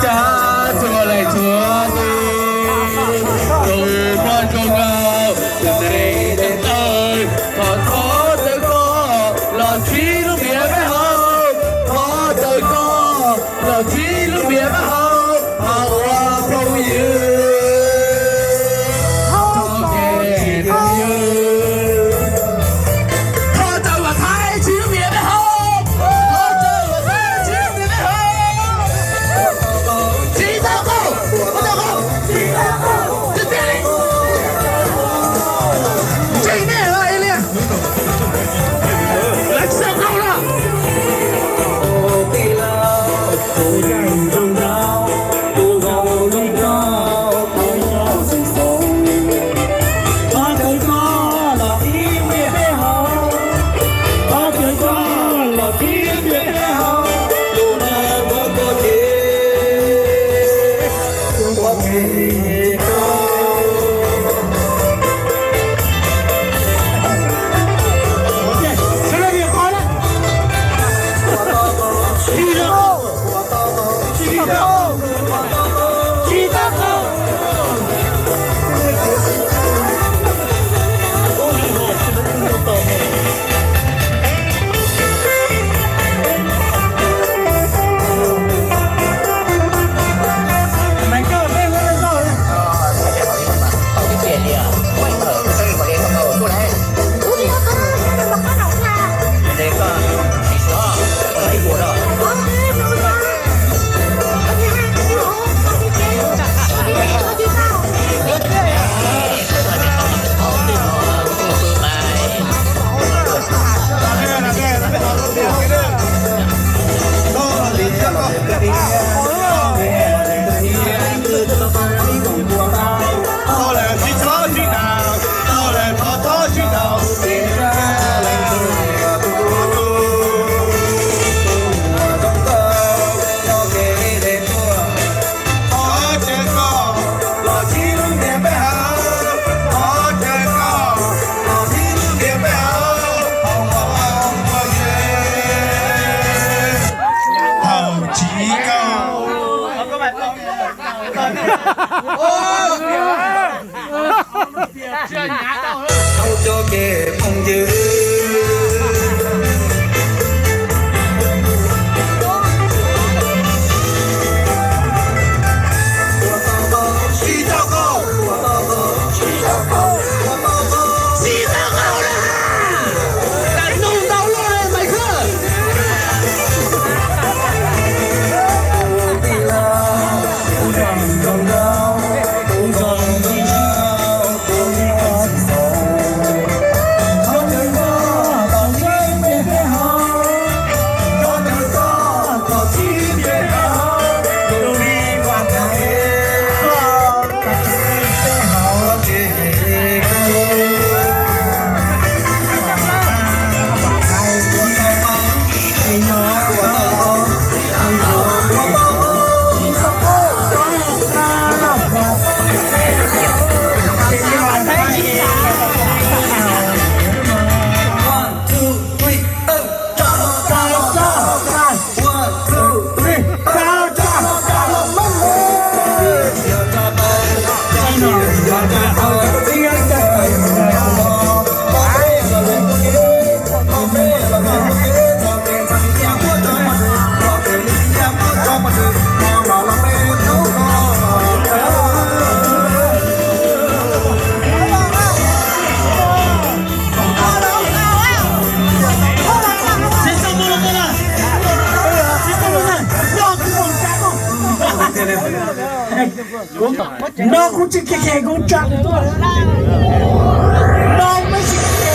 Cas txhua leej txhua tus, tus muaj zoo nkauj, tus neeg ntev tawg, thov thov tawm koj los txhib lub npias peb haus, thov tawm koj los txhib lub npias peb haus, haus ua phooj ywg. Thov tawm Vam Thaib txhib lub npias peb haus, thov tawm Vam Thaib txhib lub npias peb haus. Tsis tau qaug, tsis tau qaug. Tseem nej li, lawv tsis tau qaug na. Thaum chiv kaum. Ua cov kev phooj ywg. No kuv tsis khev khev kuv tsa, no peb